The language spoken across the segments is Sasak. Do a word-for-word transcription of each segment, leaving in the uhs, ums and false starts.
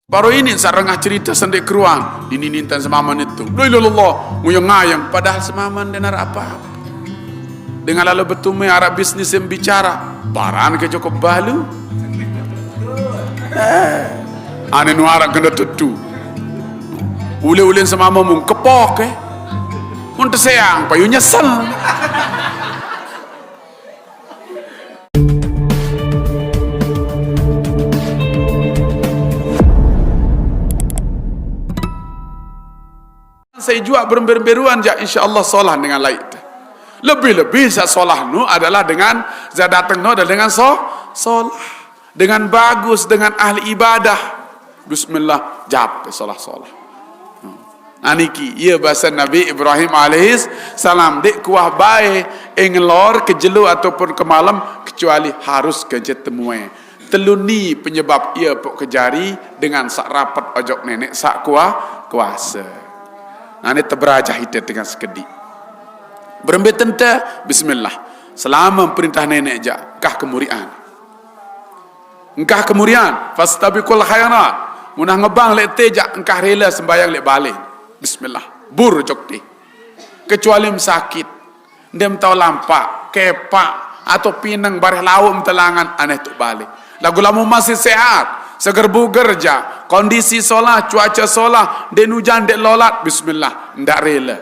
Baru ini sarengah cerita sendek keruan. Ini nintan semaman itu. Loi lololo, nguyang-ngayang. Padahal semaman dengar apa-apa. Dengan lalu betumai arah bisnis yang bicara. Paran ke cukup balu. Eh, ane nuarak kena tetu. Ule-ulen semaman mung kepok eh. Mun teseang, payu nyesel. Saya jua berembe-remberuan ja, insya Allah solah dengan lain. Lebih-lebih sa solah nu adalah dengan za datang nu adalah dengan so, solah. Dengan bagus, dengan ahli ibadah. Bismillah, jap solah-solah. Nah, niki, iya bahasa Nabi Ibrahim alaihis salam, dek kuah bae, eh, ngelor ke jelo ataupun ke malam, kecuali harus ke je temue. Telu ni penyebab ia pok kejari dengan sak rapat ojok nenek sak kuah kuasa. Nah, ni teberajah ite dengan sekedi. Berembe tente, bismillah. Selama perintah nenek ja, kah kemurian. Engkah kemurian, fastabiqul khairat. Munah ngebang lek te ja, engkah rela sembayang lek balik. Bismillah. Bur jok te. Kecuali mesakit. Ndem tau lampak, kepak, atau pineng bareh lauk telangan, aneh tu balik. Lagu lamun masih sehat, seger buger ja, kondisi solah, cuaca solah, dek ujan, dek lolat, bismillah, ndak rela.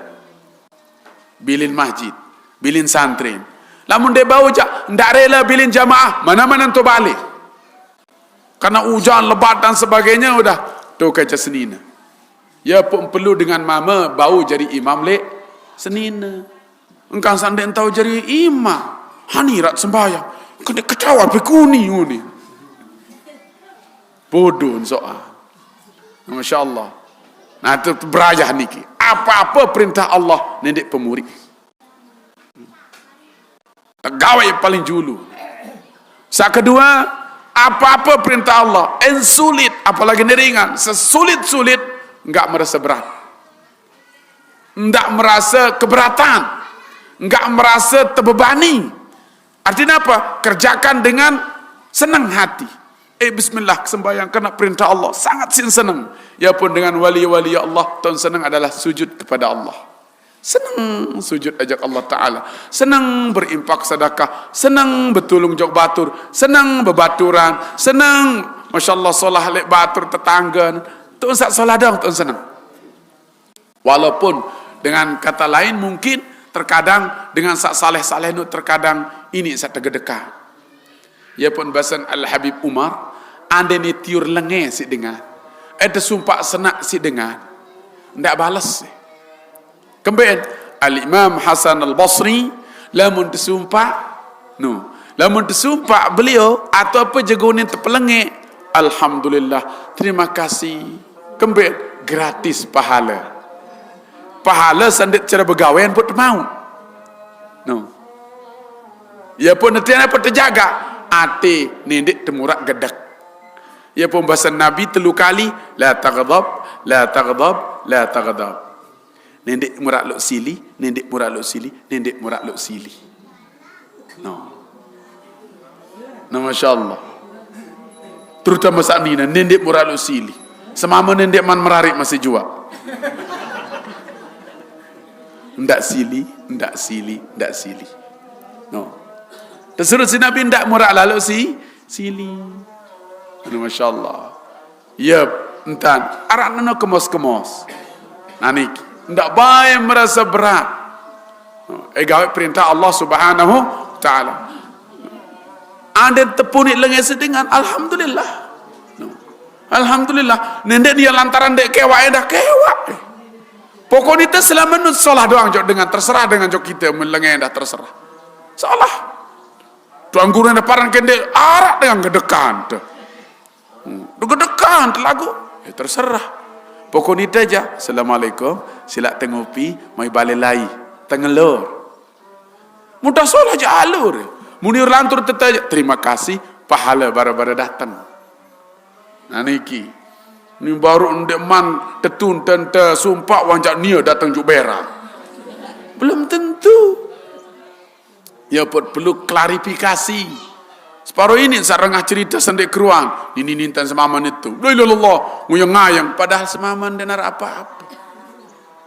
Bilin masjid, bilin santrin. Lamun dek bau ja, ndak rela bilin jamaah, mana-mana tu balik. Karena ujan lebat dan sebagainya udah tu kaca senina. Ya pun perlu dengan mama bau jadi imam lek senina. Engkang sandek entau jadi imam. Hani rat sembahyang. Kena ketawa pekuni uni. Bodoh soal. Masya Allah. Nah, itu berayah niki. Apa-apa perintah Allah, nenek pemuri. Tegawai paling julu. Sa kedua, apa-apa perintah Allah, en sulit, apalagi ni ringan, sesulit-sulit, enggak merasa berat. Enggak merasa keberatan, enggak merasa terbebani. Artinya apa? Kerjakan dengan senang hati. Eh, bismillah, sembahyang kena perintah Allah, sangat sin senang. Ya pun dengan wali-wali Allah, tuan senang adalah sujud kepada Allah. Senang sujud ajak Allah Ta'ala. Senang berimpak sedekah. Senang bertulung jok batur. Senang bebaturan. Senang, Masya Allah, solah lek batur tetangga. Tuan sak solah dong, tuan senang. Walaupun dengan kata lain mungkin terkadang dengan sak saleh-saleh nu terkadang ini sak tegedeka. Ya pun basan Al-Habib Umar, ande ni tiur lenge si dengan. Eh, tersumpak senak si dengan. Ndak balas si. Kemben, Al-Imam Hasan Al-Basri, lamun tersumpak, no. Lamun tersumpak beliau, atau apa jago ni terpelenge, Alhamdulillah, terima kasih. Kemben, gratis pahala. Pahala sandit cara begawean pun mau. No. Ya pun nanti apa terjaga, ati nindik temurak gedek. Ya pun bahasa Nabi telu kali, la taghdab, la taghdab, la taghdab. Nindik murak lok sili, nindik murak lok sili, nindik murak lok sili. No. No, Masya Allah. Terutama saat ni, nindik murak lok sili. Semama nindik man merarik masih jua. Ndak sili, ndak sili, ndak sili. No. Tersuruh si Nabi ndak murak lalu si sili. No, Masya Allah. Ya, entan. Arak neno kemos-kemos. Nah, niki. Ndak bae merasa berat. No. Eh, gawe perintah Allah Subhanahu wa Ta'ala. Ande tepuni lenge sedengan, alhamdulillah. No. Alhamdulillah. Nendek dia lantaran dek kewak, eh, dah kewak. Pokok nita selama nu solah doang jok dengan, terserah dengan jok kita, melenge dah terserah. Solah. Tuan guru yang paran kendek arak dengan gedekan tu. Hmm. Tu gedekan tu lagu. Eh, terserah. Pokok nita aja. Assalamualaikum. Silak tengopi, mai balai lai. Tengelor. Mudah solah je alur. Munir lantur tetaja. Terima kasih, pahala bara-bara datang. Nah, niki. Ni baru ndeman tetun tente sumpah wanjak nia datang juk bera. Belum tentu. Ya, pun perlu klarifikasi. Separo ini sarengah cerita sendek keruan. Ini nintan semaman itu. La ilaha illallah, nguyang-ngayang. Padahal semaman dengar apa-apa.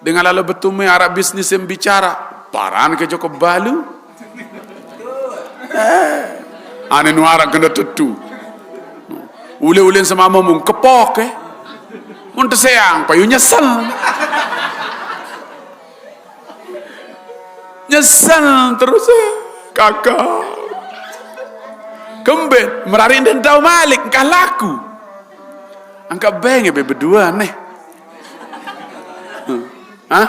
Dengan lalu betume arah bisnis yang bicara. Paran ke Joko Balu. Eh, ane nuara kena tetu. Ule-ulen semaman mung kepok, eh. Mun teseang, payu nyesel. Nyesel terus, eh, kakak. Kembet, merari ndak tahu malik, engkah laku. Angkat beng be berdua nih. Hah?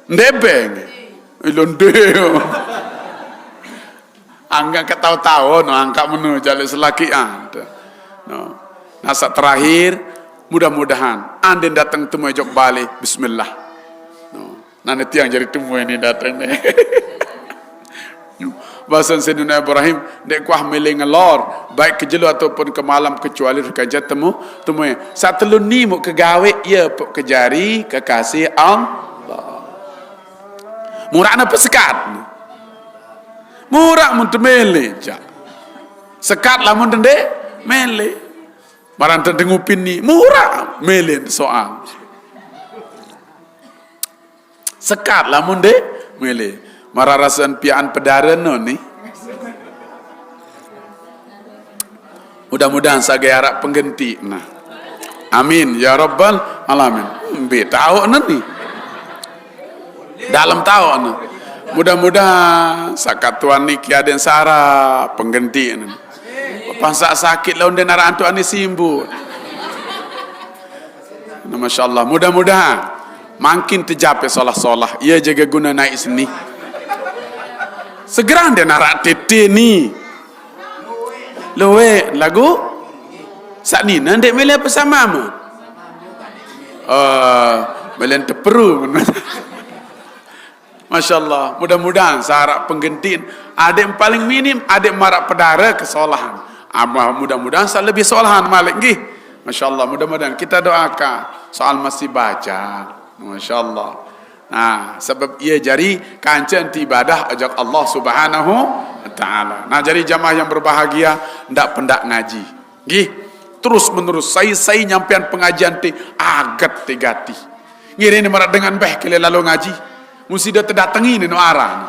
Nde beng. Ilonde. Angkat ketawa-tawa, no, angkat menu jalik selaki ada. No. Nah, saat terakhir, mudah-mudahan andin datang temu ejok balik, bismillah. No. Nah, nanti yang jadi temu ini datang nih. Bahasan Sayyidina Ibrahim, dek kuah milih ngelor, baik ke jelo ataupun ke malam, kecuali rekan temu, temu ya. Saat telu ni mau kegawe, ya, pok kejari, kekasih Allah. Murah apa sekat? Murah mun temele, cak. Sekat lamun tende, mele. Marang tende ngupin ni, murah, mele soal. Sekat lamun de, mele. Mararasan piaan pedara no ni. Mudah-mudahan sagai arak pengganti. Nah. Amin ya rabbal alamin. Mbe tahu ni. Dalam tahu ni. Mudah-mudahan sakat tuan niki aden sara pengganti ni. Pansak sakit lawan den arak antuk ani simbu. Nah, masya Allah. Mudah-mudahan makin tercapai solah-solah. Ia jaga guna naik seni. Segera den arak tete ni. Luwe lagu. Saat ni, nanti mele apa sama mu? Eh, mele teperu. Masya Allah, mudah-mudahan sarak penggantiin. Adik paling minim, adik marak pedara kesolahan. Ama mudah-mudahan sa lebih solahan malik, nggih. Masya Allah, mudah-mudahan kita doakan soal masih baca. Masya Allah. Nah, sebab ia jari kanca enti ibadah ajak Allah Subhanahu wa Ta'ala. Nah, jari jamaah yang berbahagia, ndak pendak ngaji. Nggih, terus menerus, sai-sai nyampean pengajian ti aget ti gati. Ngiring marak dengan beh kele lalu ngaji. Musti dia terdatangi ni no arah ni.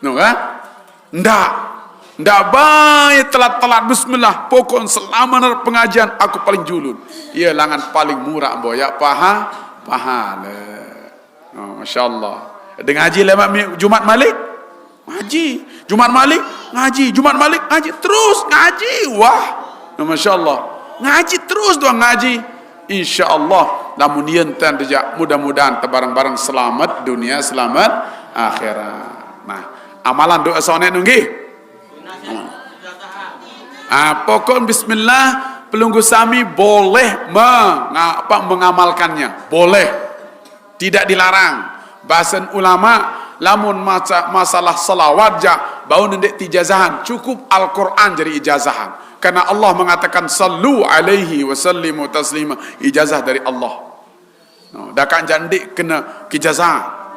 No kan? Ndak. Ndak baik telat-telat bismillah. Pokok selama ner pengajian aku paling julun. Ia langan paling murah boyak paha, pahala. Oh, masya Allah. Ada ngaji lemak mi-, Jumat malik? Ngaji. Jumat malik? Ngaji. Jumat malik? Ngaji. Terus ngaji. Wah. Nah, masya Allah. Ngaji terus doang ngaji. Insya Allah. Lamun yen tan rejak, mudah-mudahan tebareng-bareng selamat dunia, selamat akhirat. Nah, amalan doa sonek nunggi. Ah, pokok bismillah, pelunggu sami boleh menga-, apa, mengamalkannya. Boleh. Tidak dilarang. Bahasan ulama, lamun maca-, masalah salawat ja, bau nendek tijazahan. Cukup Al-Quran jadi ijazahan. Karena Allah mengatakan, "Sallu alaihi wa sallimu taslima." Ijazah dari Allah. No, dakan jandik kena ijazah.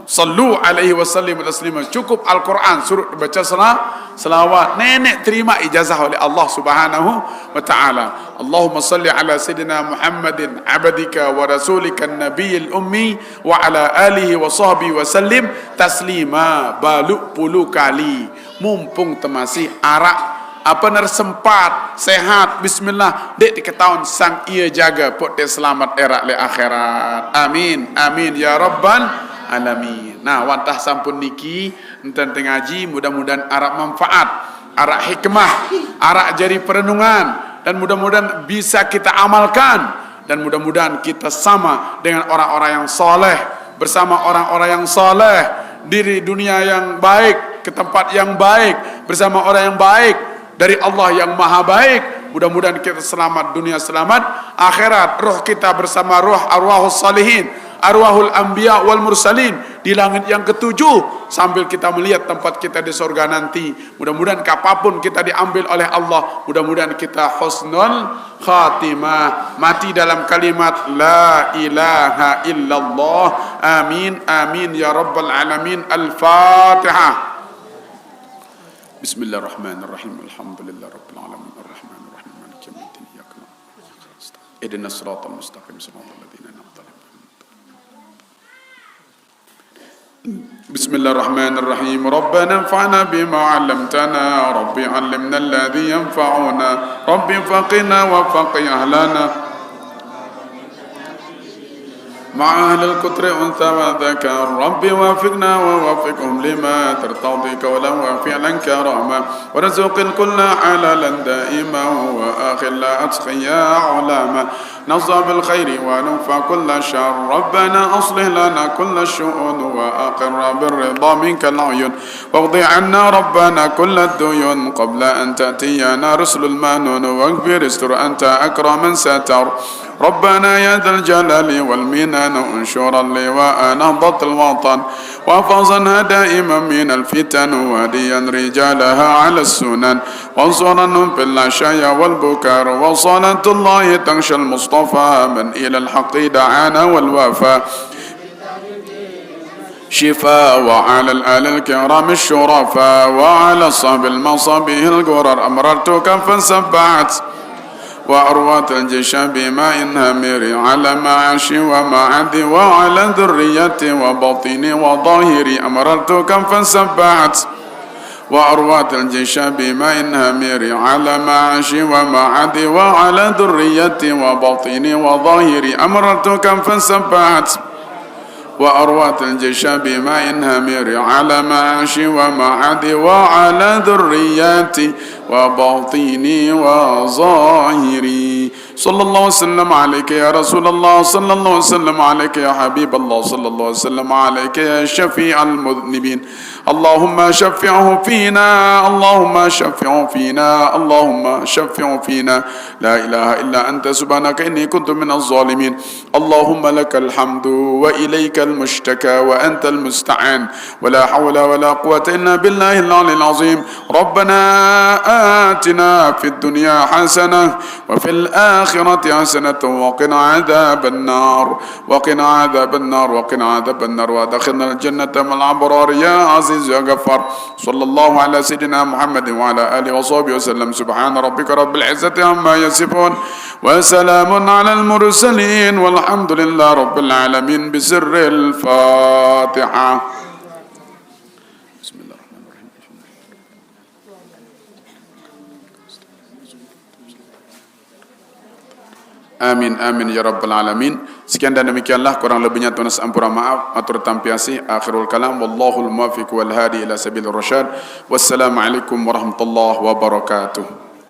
Sallu alaihi wa sallimu taslima. Cukup Al-Quran, suruh baca sela-, selawat. Nenek terima ijazah oleh Allah Subhanahu wa Ta'ala. Allahumma salli ala Sayyidina Muhammadin abdika wa rasulika nabiyil ummi wa ala alihi wa sahbihi wa sallim taslima. Baluk puluh kali. Mumpung temasih arak apa ner sempat, sehat, bismillah, dek diketahuan sang ia jaga, pok dek selamat erak le akhirat. Amin, amin, ya rabbal alamin. Nah, wantah sampun niki, enten tengaji, mudah-mudahan arak manfaat, arak hikmah, arak jari perenungan, dan mudah-mudahan bisa kita amalkan, dan mudah-mudahan kita sama dengan orang-orang yang soleh, bersama orang-orang yang soleh, diri dunia yang baik, ke tempat yang baik, bersama orang yang baik, dari Allah yang maha baik. Mudah-mudahan kita selamat dunia, selamat akhirat. Roh kita bersama roh arwahus salihin, arwahul anbiya wal mursalin di langit yang ketujuh, sambil kita melihat tempat kita di surga nanti. Mudah-mudahan kapapun kita diambil oleh Allah, mudah-mudahan kita husnul khatimah. Mati dalam kalimat la ilaha illallah. Amin, amin, ya rabbal alamin. Al-Fatihah. بسم الله الرحمن الرحيم. الحمد لله رب العالمين. الرحمن الرحيم. مالك يوم الدين. إياك نعبد وإياك نستعين. اهدنا الصراط المستقيم. صراط الذين أنعمت عليهم. بسم الله الرحمن الرحيم. ربنا انفعنا بما علمتنا. رب علمنا الذي ينفعنا. رب فقنا وفقه أهلنا. مع أهل القطر أنثى وذكر. رب وفقنا ووفقهم لما ترتضي قولا وفعلا كرما. وارزق الكل حلالا دائما وأخلا أتقيا علما. نصب الخير ونكفى كل شر. ربنا أصلح لنا كل الشؤون وأقر بالرضا منك العيون. واقض عنا ربنا كل الديون قبل أن تأتينا رسل المنون. واغفر استر أنت أكرم من ستر. ربنا يا ذا الجلال والمنن، انشر اللواء نهضة الوطن، واحفظنا دائما من الفتن، وهديا رجالها على السنن، وانصرنهم في العشايا والبكر، وصلاة الله تغشى المصطفى من إلى الحق دعانا والوفا. شفاء، وعلى الآل الكرام الشرفاء، وعلى صحب المصابيح الغرر، أمررت كفا سبحت وأروت الجيش بماء هامر، على معاشي ومعادي، وعلى ذريتي وباطني وظاهري، أمررت كفا سبحت وأروت الجيش بماء هامر، على معاشي ومعادي، وعلى ذريتي وباطني وظاهري، أمررت كفا سبحت وأروت الجيش بماء هامر، على معاشي ومعادي، وعلى ذريتي وباطني وظاهري. صلى الله وسلم عليك يا رسول الله، صلى الله وسلم عليك يا حبيب الله، صلى الله وسلم عليك يا شفيع المذنبين. اللهم شفعه فينا، اللهم شفعه فينا، اللهم شفعه فينا. لا إله إلا أنت سبحانك إني كنت من الظالمين. اللهم لك الحمد وإليك المشتكى وأنت المستعان، ولا حول ولا قوة إلا بالله العلي العظيم. ربنا آتنا في الدنيا حسنة وفي الآخرة حسنة وقنا عذاب النار، وقنا عذاب النار، وقنا عذاب النار، وأدخلنا الجنة مع الأبرار يا عزيز يا غفار. صلى الله على سيدنا محمد وعلى آله وصحبه وسلم. سبحان ربك رب العزة عما يصفون، وسلام على المرسلين، والحمد لله رب العالمين. بسر الفاتحة. بسم الله الرحمن الرحيم. Amin, amin, ya rabbal alamin. Sekian dan demikianlah, kurang lebihnya tunas ampura maaf, atur tampi asih. Akhirul kalam, wallahul muwaffiq wal hadi ila sabilir rasyad. Wassalamualaikum warahmatullahi wabarakatuh.